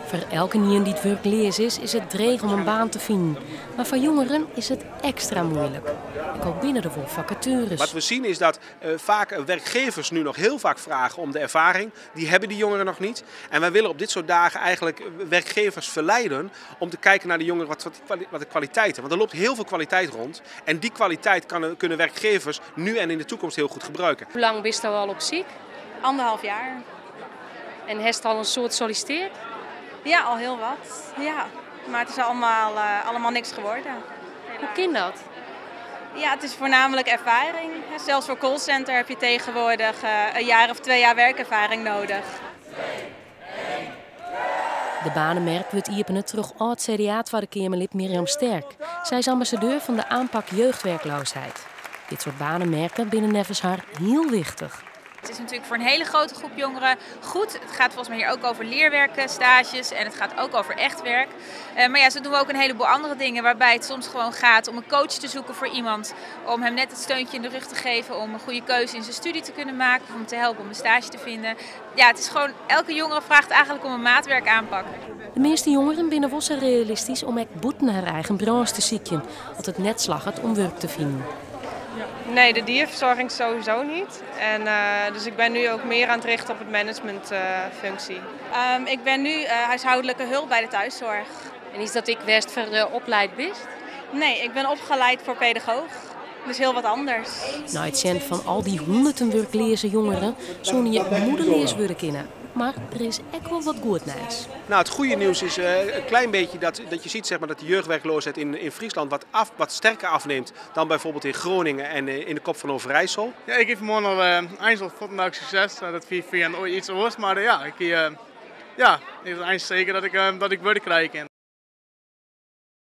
Foar elkenien dy't wurkleas is, is it dreech om in baan te finen. Mar foar jongeren is it ekstra muoilik. Ek al binne der wol fakatueres. Wat we zien is dat vaak werkgevers nu nog heel vaak vragen om de ervaring. Die hebben die jongeren nog niet. En wij willen op dit soort dagen eigenlijk werkgevers verleiden om te kijken naar de jongeren, wat de kwaliteiten. Want er loopt heel veel kwaliteit rond. En die kwaliteit kunnen werkgevers nu en in de toekomst heel goed gebruiken. Hoe lang bist u al op ziek? 1,5 jaar. En hast al in soad sollicitearre? Ja, al heel wat. Ja. Maar het is allemaal niks geworden. Hoe kan dat? Ja, het is voornamelijk ervaring. Zelfs voor callcenter heb je tegenwoordig een jaar of 2 jaar werkervaring nodig. De banemerk wurdt iepene troch âld-CDA Tweede Keamerlid Mirjam Sterk. Sy is ambassadeur fan de aanpak jeugdwerkloosheid. Dit soort banemerken binne neffens har hiel wichtich. Het is natuurlijk voor een hele grote groep jongeren goed. Het gaat volgens mij hier ook over leerwerken, stages en het gaat ook over echt werk. Maar zo doen we ook een heleboel andere dingen waarbij het soms gewoon gaat om een coach te zoeken voor iemand. Om hem net het steuntje in de rug te geven om een goede keuze in zijn studie te kunnen maken. Of om te helpen om een stage te vinden. Ja, het is gewoon, elke jongere vraagt eigenlijk om een maatwerk aanpak. De meeste jongeren binne wol sa realistysk om ek bûten har eigen branche te sykjen, as it net slagget om wurk te finen. Nee, de dierverzorging sowieso niet. En dus ik ben nu ook meer aan het richten op het managementfunctie. Ik ben nu huishoudelijke hulp bij de thuiszorg. En is dat ek wêr'tst foar opleid bist? Nee, ik ben opgeleid voor pedagoog. Dus heel wat anders. Nei it sjen fan al dy hûnderten wurkleaze jongeren soene je moedeleas wurde kinne. Mar der is ek wol wat goed nijs. Het goede nieuws is een klein beetje dat je ziet, dat de jeugdwerkloosheid in Friesland wat sterker afneemt dan bijvoorbeeld in Groningen en in de kop van Overijssel. Ja, ik geef morgen al IJssel tot succes. Dat vind ik via iets oors, maar ja, ik ja, ik is eigenlijk zeker dat ik worden krijg.